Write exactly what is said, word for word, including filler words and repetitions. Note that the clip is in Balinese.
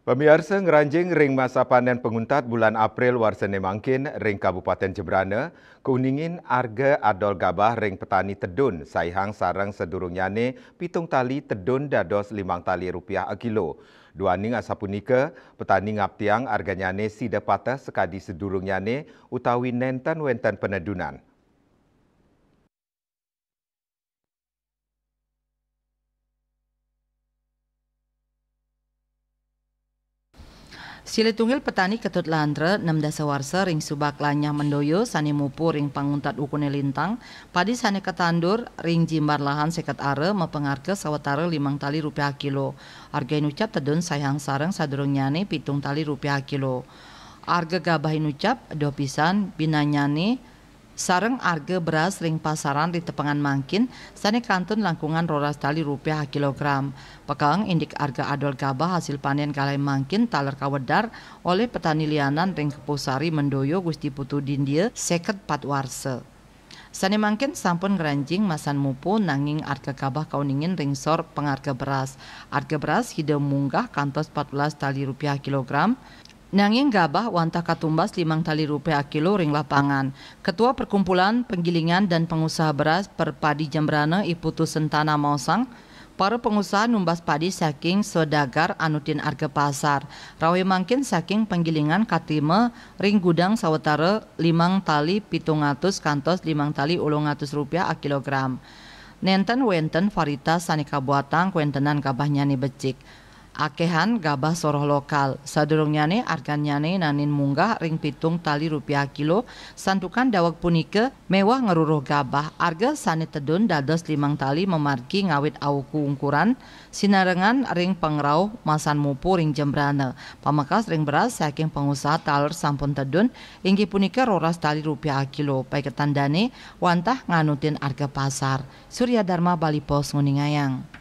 Pamiarsa, ngranjing ring masa panen panguntat bulan April warsane mangkin ring Kabupaten Jembrana, kauningin arga adol gabah ring petani tedun saihang sareng sadurungnyane pitung tali tedun dados limang tali rupiah akilo. Duaning asapunika, petani ngaptiang arganyane sida pateh sakadi sadurungnyane utawi nenten wenten panedunan. Silih tunggil petani Ketut Lantra, enam dasa warsa, ring Subak Lanyah Mendoyo sane mupur ring panguntat ukune lintang, padi sane katandur ring jimbar lahan seket ara mapangarga sawatara limang tali rupiah kilo. Arga inucap tedun saihang sareng sadurungnyane pitung tali rupiah kilo. Arga gabah inucap doh pisan binanyane sareng arga beras ring pasaran ri tepengan mangkin sane kantun langkungan roras tali rupiah kilogram. Pekeng indik arga adol gabah hasil panen galai mangkin taler kawedar olih petani lianan ring Kepusari Mendoyo Gusti Putu Dindia seket pat warsa. Sane mangkin sampun ngranjing masan mupu nanging arga gabah kauningin ring sor pangarga beras. Arga beras sida munggah kantos pat belas tali rupiah kilogram. Nanging gabah wantah katumbas limang tali rupiah akilo ring lapangan. Ketua Perkumpulan Penggilingan dan Pengusaha Beras Perpadi Jembrana I Putu Sentana maosang, para pengusaha numbas padi saking saudagar anutin arga pasar. Raweh mangkin saking penggilingan katrima ring gudang sawatara limang tali pitung atus kantos limang tali ulung atus rupiah akilogram. Nenten wenten varietas sane kabuatang kawentenan gabahnyane becik. Akehan gabah soroh lokal. Sadurungnyane arganyane nanin munggah ring pitung tali rupiah kilo, santukan daweg punika meweh ngruruh gabah. Arga sane tedun dados limang tali mamargi ngawit awku ungkuran sinarengan ring pangrauh masan mupu ring Jembrana. Pamekas ring beras saking pangusaha taler sampun tedun, inggih punika roras tali rupiah akilo. Paiketan dane wantah nganutin arga pasar. Surya Dharma, Bali Post, nguningayang.